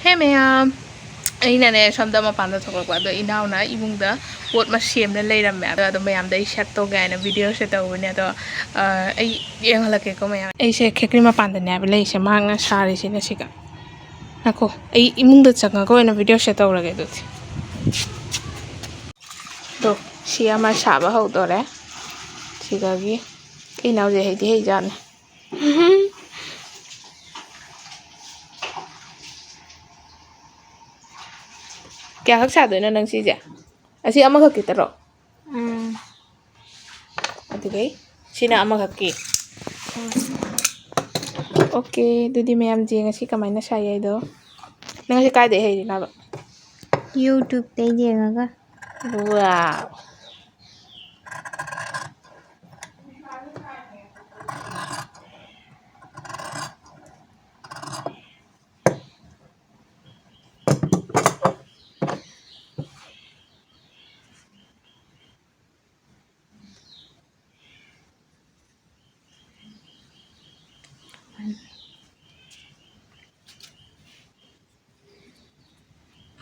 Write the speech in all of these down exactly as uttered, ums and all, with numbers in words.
ꯍꯦ ꯃꯌꯥꯝ, ꯑꯩꯅꯅꯦ ꯁꯣꯝꯗ ꯃꯄꯥꯟꯗ ꯊꯣꯛꯂꯛꯄ ꯑꯗꯣ ꯏꯅꯥꯎꯅ ꯏꯃꯨꯡꯗ ꯄꯣꯠ ꯑꯃ ꯁꯦꯝꯅ ꯂꯩꯔꯝꯃꯦ꯫ ꯑꯗꯣ ꯑꯗꯨꯝ ꯃꯌꯥꯝꯗ ꯑꯩ ꯁꯦꯌꯔ ꯇꯧꯒꯦ ꯍꯥꯏꯅ ꯚꯤꯗꯤꯑꯣꯁꯦ ꯇꯧꯕꯅꯦ꯫ ꯑꯗꯣ ꯑ, ꯑꯩ ꯌꯦꯡꯍꯜꯂꯛꯀꯦꯀꯣ ꯃꯌꯥꯝ꯫ ꯑꯩꯁꯦ ꯈꯦꯀ꯭ꯔꯤ ꯃꯄꯥꯟꯗꯅꯦ ꯍꯥꯏꯕ ꯂꯩꯔꯤꯁꯦ, ꯃꯍꯥꯛꯅ ꯁꯥꯔꯤꯁꯤꯅ ꯁꯤꯒ꯫ ꯉꯥꯏꯈꯣ, ꯑꯩ ꯏꯃꯨꯡꯗ ꯆꯪꯉꯒ ꯑꯣꯏꯅ ꯚꯤꯗꯤꯑꯣꯁꯦ ꯇꯧꯔꯒꯦ ꯑꯗꯨꯗꯤ꯫ ꯑꯗꯣ ꯁꯤ ꯑꯃ ꯁꯥꯕ ꯍꯧꯗꯣꯔꯦ꯫ ꯁꯤꯗꯒꯤ ꯑꯩ ꯏꯅꯥꯎꯁꯦ ꯍꯩꯗꯤ ꯍꯩꯖꯥꯠꯅꯤ꯫ ꯀꯌꯥꯈꯛ ꯁꯥꯗꯣꯏꯅꯣ ꯅꯪ ꯁꯤꯁꯦ? ꯑꯁꯤ ꯑꯃꯈꯛꯀꯤ ꯇꯔꯣ? ꯎꯝ꯫ ꯑꯗꯨꯗꯩ ꯁꯤꯅ ꯑꯃꯈꯛꯀꯤ꯫ ꯎꯝ꯫ ꯑꯣꯀꯦ, ꯑꯗꯨꯗꯤ ꯃꯌꯥꯝ ꯌꯦꯡꯉꯁꯤ ꯀꯃꯥꯏꯅ ꯁꯥꯏ ꯍꯥꯏꯗꯣ꯫ ꯅꯪ ꯁꯤ ꯀꯥꯏꯗꯩ ꯍꯩꯔꯤꯅꯣꯕ? YouTube-ꯇꯩ ꯌꯦꯡꯉꯒ꯫ ꯋꯥꯎ꯫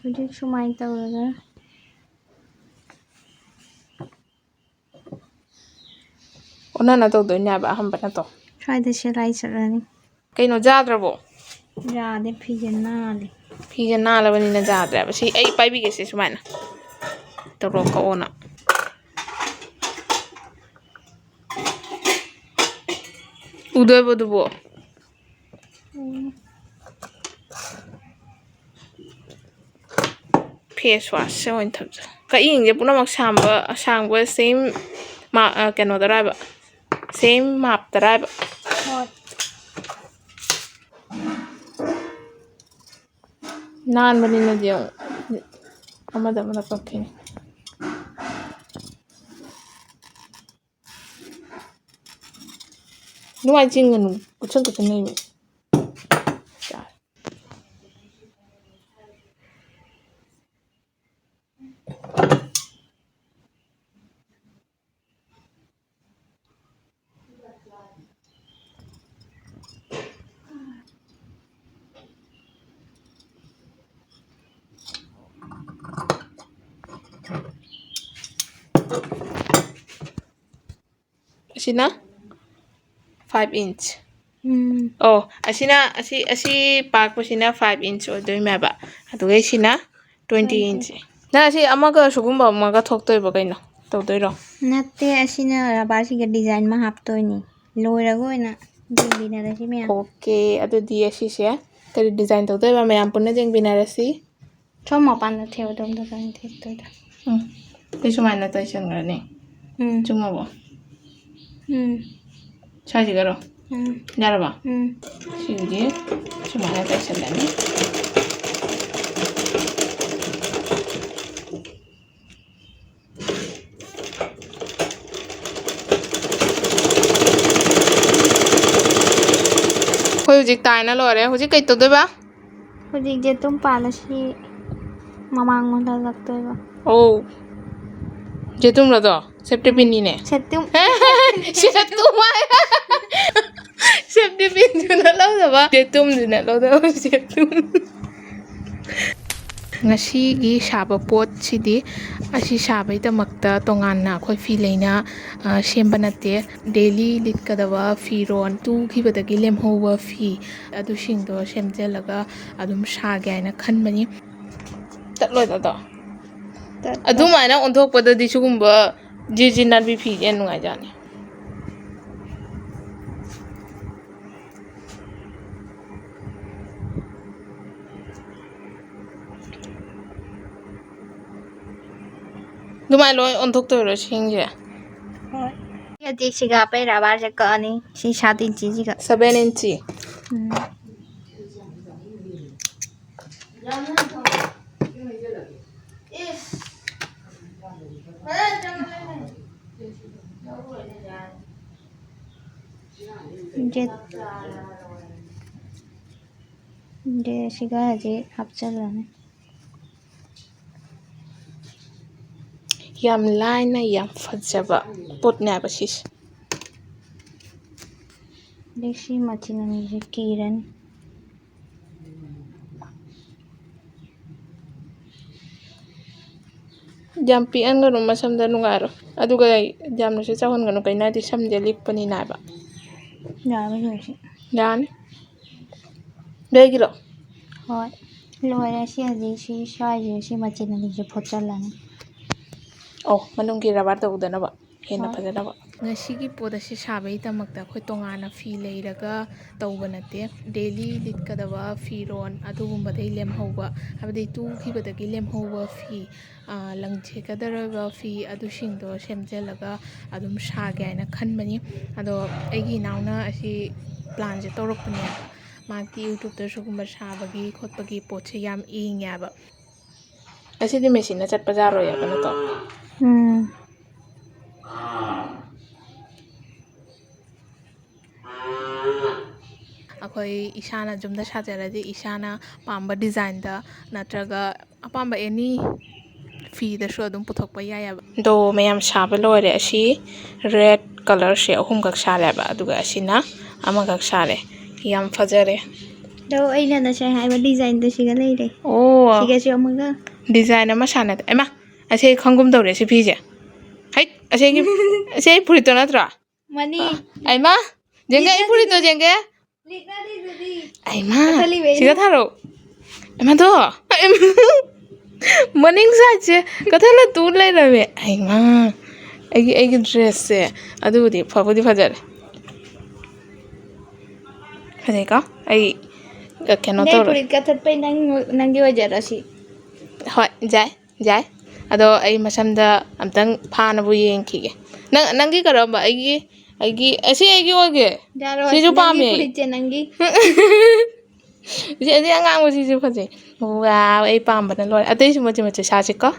ꯍꯧꯖꯤꯛ ꯁꯨꯃꯥꯏꯅ ꯇꯧꯔꯒ ꯑꯣꯟꯅꯅ ꯇꯧꯗꯣꯏꯅꯦ ꯍꯥꯏꯕ ꯑꯍꯥꯟꯕ ꯅꯠꯇꯣ꯫ ꯁ꯭ꯋꯥꯏꯗ ꯁꯦꯂꯥꯏ ꯆꯠꯂꯅꯤ꯫ ꯀꯩꯅꯣ ꯌꯥꯗ꯭ꯔꯕꯣ? ꯌꯥꯗꯦ, ꯐꯤꯁꯦ ꯅꯥꯜꯂꯦ꯫ ꯐꯤꯁꯦ ꯅꯥꯜꯂꯕꯅꯤꯅ ꯌꯥꯗ꯭ꯔꯦꯕ꯫ ꯁꯤ ꯑꯩ ꯄꯥꯏꯕꯤꯒꯦꯁꯦ ꯁꯨꯃꯥꯏꯅ꯫ ꯇꯧꯔꯣ ꯀꯛꯑꯣꯅ꯫ ꯎꯗꯣꯏꯕ ꯑꯗꯨꯕꯨ? ꯎꯝ꯫ ꯐꯦꯁ ꯋꯥꯁꯁꯦ ꯑꯣꯏꯅ ꯊꯝꯖ-, ꯀꯛꯌꯦꯡꯁꯦ ꯄꯨꯝꯅꯃꯛ ꯁꯥꯡꯕ, ꯑꯁꯥꯡꯕ ꯁꯦꯝ ꯃꯥ-, ꯑ, ꯀꯩꯅꯣꯗꯔꯥꯏꯕ? ꯁꯦꯝ ꯃꯥꯞꯇꯔꯥꯏꯕ? ꯍꯣꯏ꯫ ꯅꯥꯟꯕꯅꯤꯅꯗꯤ ꯑꯃꯨꯛ ꯑꯃꯗ ꯑꯃꯗ ꯀꯛꯈꯤꯅꯤ꯫ ꯅꯨꯡꯉꯥꯏ ꯆꯤꯡꯒꯅꯨ, ꯀꯨꯠꯁꯟ ꯀꯨꯠꯁꯟ ꯂꯩꯕ꯫ ꯁꯤꯅ five inch꯫ ꯎꯝ꯫ ꯑꯣ, ꯑꯁꯤꯅ, ꯑꯁꯤ, ꯑꯁꯤ ꯄꯥꯛꯄꯁꯤꯅ five inch ꯑꯣꯏꯗꯣꯏꯅꯦꯕ꯫ ꯑꯗꯨꯒ ꯁꯤꯅ twenty inch꯫ ꯅꯪ ꯑꯁꯤ ꯑꯃꯒ ꯁꯤꯒꯨꯝꯕ ꯑꯃꯒ ꯊꯣꯛꯇꯣꯏꯕ ꯀꯩꯅꯣ? ꯇꯧꯗꯣꯏꯔꯣ? ꯅꯠꯇꯦ, ꯑꯁꯤꯅ ꯔꯕꯔꯁꯤꯒ design ꯑꯃ ꯍꯥꯞꯇꯣꯏꯅꯤ꯫ ꯂꯣꯏꯔꯒ ꯑꯣꯏꯅ ꯌꯦꯡꯃꯤꯟꯅꯔꯁꯤ ꯃꯌꯥꯝ꯫ Okay, ꯑꯗꯨꯗꯤ ꯑꯁꯤꯁꯦ ꯀꯔꯤ design ꯇꯧꯗꯣꯏꯕ ꯃꯌꯥꯝ ꯄꯨꯟꯅ ꯌꯦꯡꯃꯤꯟꯅꯔꯁꯤ꯫ ꯁꯣꯝ ꯃꯄꯥꯟꯗ ꯊꯦꯡꯉꯣ, ꯑꯗꯣꯝꯗ ꯀꯔꯤ ꯊꯦꯡꯗꯣꯏꯗꯣ? ꯎꯝ꯫ ꯑꯩ ꯁꯨꯃꯥꯏꯅ ꯇꯩꯁꯟꯈ꯭ꯔꯅꯤ꯫ ꯎꯝ꯫ ꯆꯨꯝꯃꯕꯣ? ꯎꯝ꯫ ꯁ꯭ꯋꯥꯏꯁꯤꯒꯔꯣ? ꯎꯝ꯫ ꯌꯥꯔꯕ? ꯎꯝ꯫ ꯁꯤꯒꯤꯗꯤ ꯁꯨꯃꯥꯏꯅ ꯇꯩꯁꯜꯂꯅꯤ꯫ ꯑꯩꯈꯣꯏ ꯍꯧꯖꯤꯛ ꯇꯥꯏꯅ ꯂꯣꯏꯔꯦ꯫ ꯍꯧꯖꯤꯛ ꯀꯩ ꯇꯧꯗꯣꯏꯕ? ꯍꯧꯖꯤꯛ ꯖꯦꯇꯨꯝ ꯄꯥꯜꯂꯁꯤ ꯃꯃꯥꯡ ꯑꯣꯟꯊꯂꯛꯇꯣꯏꯕ꯫ ꯑꯧ꯫ ꯖꯦꯇꯨꯝꯂꯗꯣ? ꯁꯦꯞꯇꯤ ꯄꯤꯟꯅꯤꯅꯦ꯫ ꯁꯦꯇꯨꯝ꯫ ꯁꯦꯇꯨꯝ ꯍꯥꯏ꯫ ꯁꯦꯞꯇꯤ ꯄꯤꯟꯗꯨꯅ ꯂꯧꯗꯕ, ꯖꯦꯇꯨꯝꯗꯨꯅ ꯂꯧꯗꯕ, ꯖꯦꯇꯨꯝ꯫ ꯉꯁꯤꯒꯤ ꯁꯥꯕ ꯄꯣꯠꯁꯤꯗꯤ, ꯑꯁꯤ ꯁꯥꯕꯩꯗꯃꯛꯇ ꯇꯣꯉꯥꯟꯅ ꯑꯩꯈꯣꯏ ꯐꯤ ꯂꯩꯅ, ꯑ, ꯁꯦꯝꯕ ꯅꯠꯇꯦ꯫ Daily ꯂꯤꯠꯀꯗꯕ ꯐꯤꯔꯣꯟ, ꯇꯨꯈꯤꯕꯗꯒꯤ ꯂꯦꯝꯍꯧꯕ ꯐꯤ, ꯑꯗꯨꯁꯤꯡꯗꯣ ꯁꯦꯝꯖꯤꯜꯂꯒ ꯑꯗꯨꯝ ꯁꯥꯒꯦ ꯍꯥꯏꯅ ꯈꯟꯕꯅꯤ꯫ ꯇꯠꯂꯣꯏꯗ꯭ꯔꯣ ꯑꯗꯣ? ꯇꯠꯂꯣꯏ꯫ ꯑꯗꯨꯃꯥꯏꯅ ꯑꯣꯟꯊꯣꯛꯄꯗꯗꯤ ꯁꯤꯒꯨꯝꯕ ꯖꯤ ꯖꯤ ꯅꯥꯟꯕꯤ ꯐꯤꯁꯦ ꯌꯥꯝ ꯅꯨꯡꯉꯥꯏꯖꯥꯠꯅꯤ꯫ ꯑꯗꯨꯃꯥꯏꯅ ꯂꯣꯏ ꯑꯣꯟꯊꯣꯛꯇꯣꯏꯔꯣ ꯁꯤꯡꯁꯦ? ꯍꯣꯏ꯫ ꯍꯧꯖꯤꯛ ꯁꯤꯒ ꯍꯥꯞꯄꯩ ꯔꯕꯔꯁꯦ ꯀꯛꯑꯅꯤ꯫ ꯁꯤ ꯁꯥꯠ ꯏꯟꯆꯤꯁꯤꯒ꯫ Seven inch꯫ ꯎꯝ꯫ ꯖꯦꯠ-, ꯖꯦꯠꯁꯤꯒ ꯍꯧꯖꯤꯛ ꯍꯥꯞꯆꯤꯜꯂꯅꯤ꯫ ꯌꯥꯝ ꯂꯥꯏꯅ ꯌꯥꯝ ꯐꯖꯕ ꯄꯣꯠꯅꯦꯕ ꯁꯤꯁꯦ꯫ ꯑꯗꯩ ꯁꯤ ꯃꯆꯤꯟ ꯑꯅꯤꯁꯦ ꯀꯤꯔꯅꯤ꯫ ꯌꯥꯝ ꯄꯤꯛꯍꯟꯒꯅꯨ, ꯃꯁꯝꯗ ꯅꯨꯡꯉꯥꯏꯔꯣꯏ꯫ ꯑꯗꯨꯒ ꯌꯥꯝꯅꯁꯨ ꯆꯥꯎꯍꯟꯒꯅꯨ, ꯀꯩꯅꯣ ꯍꯥꯏꯗꯤ ꯁꯝꯁꯦ ꯂꯤꯛꯄꯅꯤꯅ ꯍꯥꯏꯕ꯫ ꯌꯥꯔꯣꯏ ꯍꯧꯖꯤꯛ꯫ ꯌꯥꯅꯤ꯫ ꯂꯩꯒꯤꯔꯣ? ꯍꯣꯏ꯫ ꯂꯣꯏꯔꯦ꯫ ꯁꯤ ꯍꯧꯖꯤꯛ ꯁꯤ ꯁ꯭ꯋꯥꯏꯁꯦ ꯁꯤ ꯃꯆꯤꯟ ꯑꯅꯤꯁꯦ ꯐꯨꯠꯆꯜꯂꯅꯤ꯫ ꯑꯣ, ꯃꯅꯨꯡꯒꯤ ꯔꯕꯔ ꯇꯧꯗꯅꯕ꯫ ꯍꯦꯟꯅ ꯍꯣꯏ꯫ ꯐꯖꯅꯕ꯫ ꯉꯁꯤꯒꯤ ꯄꯣꯠ ꯑꯁꯤ ꯁꯥꯕꯒꯤꯗꯃꯛꯇ ꯑꯩꯈꯣꯏ ꯇꯣꯉꯥꯟꯅ ꯐꯤ ꯂꯩꯔꯒ ꯇꯧꯕ ꯅꯠꯇꯦ꯫ ꯗꯦꯂꯤ ꯂꯤꯠꯀꯗꯕ ꯐꯤꯔꯣꯜ ꯑꯗꯨꯒꯨꯝꯕꯗꯩ ꯂꯦꯝꯍꯧꯕ, ꯍꯥꯏꯕꯗꯤ ꯇꯨꯈꯤꯕꯗꯒꯤ ꯂꯦꯝꯍꯧꯕ ꯐꯤ, ꯑꯥ, ꯂꯪ ꯁꯦꯠꯀꯗꯧꯔꯤꯕ ꯐꯤ ꯑꯗꯨꯁꯤꯡꯗꯣ ꯁꯦꯝꯖꯤꯜꯂꯒ ꯑꯗꯨꯝ ꯁꯥꯒꯦ ꯍꯥꯏꯅ ꯈꯟꯕꯅꯤ꯫ ꯑꯗꯣ ꯑꯩꯒꯤ ꯏꯅꯥꯎꯅ ꯑꯁꯤ ꯄ꯭ꯂꯥꯟꯁꯦ ꯇꯧꯔꯛꯄꯅꯦꯕ꯫ ꯃꯥꯒꯤ ꯌꯨꯇ꯭ꯌꯨꯕꯇ ꯁꯤꯒꯨꯝꯕ ꯁꯥꯕꯒꯤ ꯈꯣꯠꯄꯒꯤ ꯄꯣꯠꯁꯦ ꯌꯥꯝ ꯌꯦꯡꯉꯦꯕ꯫ ꯑꯁꯤꯗꯤ ꯃꯦꯆꯤꯟꯅ ꯆꯠꯄ ꯌꯥꯔꯣꯏꯌꯦꯕ ꯅꯠꯇ꯭ꯔꯣ? ꯎꯝ꯫ ꯑꯩꯈꯣꯏ ꯏꯁꯥꯅ ꯌꯨꯝꯗ ꯁꯥꯖꯔꯗꯤ ꯏꯁꯥꯅ ꯄꯥꯝꯕ ꯗꯤꯖꯥꯏꯟꯗ ꯅꯠꯇ꯭ꯔꯒ ꯑꯄꯥꯝꯕ ꯑꯦꯅꯤ ꯐꯤꯗꯁꯨ ꯑꯗꯨꯝ ꯄꯨꯊꯣꯛꯄ ꯌꯥꯏꯑꯕ꯫ ꯑꯗꯣ ꯃꯌꯥꯝ ꯁꯥꯕ ꯂꯣꯏꯔꯦ꯫ ꯑꯁꯤ ꯔꯦꯗ ꯀꯂꯔꯁꯦ ꯑꯍꯨꯝꯈꯛ ꯁꯥꯔꯦꯕ, ꯑꯗꯨꯒ ꯑꯁꯤꯅ ꯑꯃꯈꯛ ꯁꯥꯔꯦ꯫ ꯌꯥꯝ ꯐꯖꯔꯦ꯫ ꯑꯗꯣ ꯑꯩꯅ ꯉꯁꯥꯏ ꯍꯥꯏꯕ ꯗꯤꯖꯥꯏꯟꯗꯣ ꯁꯤꯒ ꯂꯩꯔꯦ꯫ ꯑꯣ꯫ ꯁꯤꯒꯁꯨ ꯑꯃꯒ꯫ ꯗꯤꯖꯥꯏꯟ ꯑꯃ ꯁꯥꯟꯅꯗꯦ꯫ ꯑꯩꯃ, ꯑꯁꯤ ꯑꯩ ꯈꯪꯒꯨꯝ ꯇꯧꯔꯦ ꯁꯤ ꯐꯤꯁꯦ꯫ ꯍꯩꯠ, ꯑꯁꯤ ꯑꯩꯒꯤ, ꯑꯁꯤ ꯑꯩ ꯐꯨꯔꯤꯠꯇꯣ ꯅꯠꯇ꯭ꯔꯣ? ꯃꯥꯅꯤ꯫ ꯑꯩꯃ, ꯌꯦꯡꯒꯦ ꯑꯩ ꯐꯨꯔꯤꯠꯇꯣ ꯌꯦꯡꯒꯦ꯫ ꯂꯤꯠꯅꯔꯤꯗꯨꯗꯤ꯫ ꯑꯩꯃ, ꯀꯊꯠꯂꯤꯕ ꯑꯩꯅ꯫ ꯁꯤꯗ ꯊꯥꯔꯛꯑꯣ꯫ ꯑꯩꯃꯗꯣ, ꯃꯅꯤꯡ ꯁꯥꯏꯠꯁꯦ ꯀꯊꯠꯂ ꯇꯨ ꯂꯩꯔꯝꯃꯦ꯫ ꯑꯩꯃ, ꯑꯩꯒꯤ, ꯑꯩꯒꯤ ꯗ꯭ꯔꯦꯁꯁꯦ꯫ ꯑꯗꯨꯕꯨꯗꯤ ꯐꯕꯨꯗꯤ ꯐꯖꯔꯦ꯫ ꯐꯖꯩꯀꯣ? ꯑꯩ, ꯑ, ꯀꯩꯅꯣ ꯅꯪ ꯇꯧꯔꯣꯏ꯫ ꯐꯨꯔꯤꯠ ꯀꯊꯠꯄꯩ ꯅꯪ, ꯅꯪꯒꯤ ꯑꯣꯏꯖꯔꯣ ꯁꯤ꯫ ꯍꯣꯏ, ꯌꯥꯏ, ꯌꯥꯏ꯫ ꯑꯗꯣ ꯑꯩ ꯃꯁꯝꯗ ꯑꯝꯇꯪ ꯐꯥꯅꯕꯨ ꯌꯦꯡꯈꯤꯒꯦ꯫ ꯅꯪ, ꯅꯪꯒꯤ ꯀꯔꯝꯕ? ꯑꯩꯒꯤ, ꯑꯩꯒꯤ, ꯑꯁꯤ ꯑꯩꯒꯤ ꯑꯣꯏꯒꯦ꯫ ꯌꯥꯔꯣꯏ, ꯁꯤꯁꯨ ꯅꯪꯒꯤ ꯄꯥꯝꯃꯦ꯫ ꯐꯨꯔꯤꯠꯁꯦ ꯅꯪꯒꯤ꯫ ꯁꯤ, ꯑꯁꯤ ꯑꯉꯥꯡꯕꯁꯤꯁꯨ ꯐꯖꯩ꯫ ꯋꯥꯎ, ꯑꯩ ꯄꯥꯝꯕꯅ ꯂꯣꯏꯔꯦ꯫ ꯑꯇꯩꯁꯨ ꯃꯆꯨ ꯃꯆꯨ ꯁꯥꯁꯤꯀꯣ꯫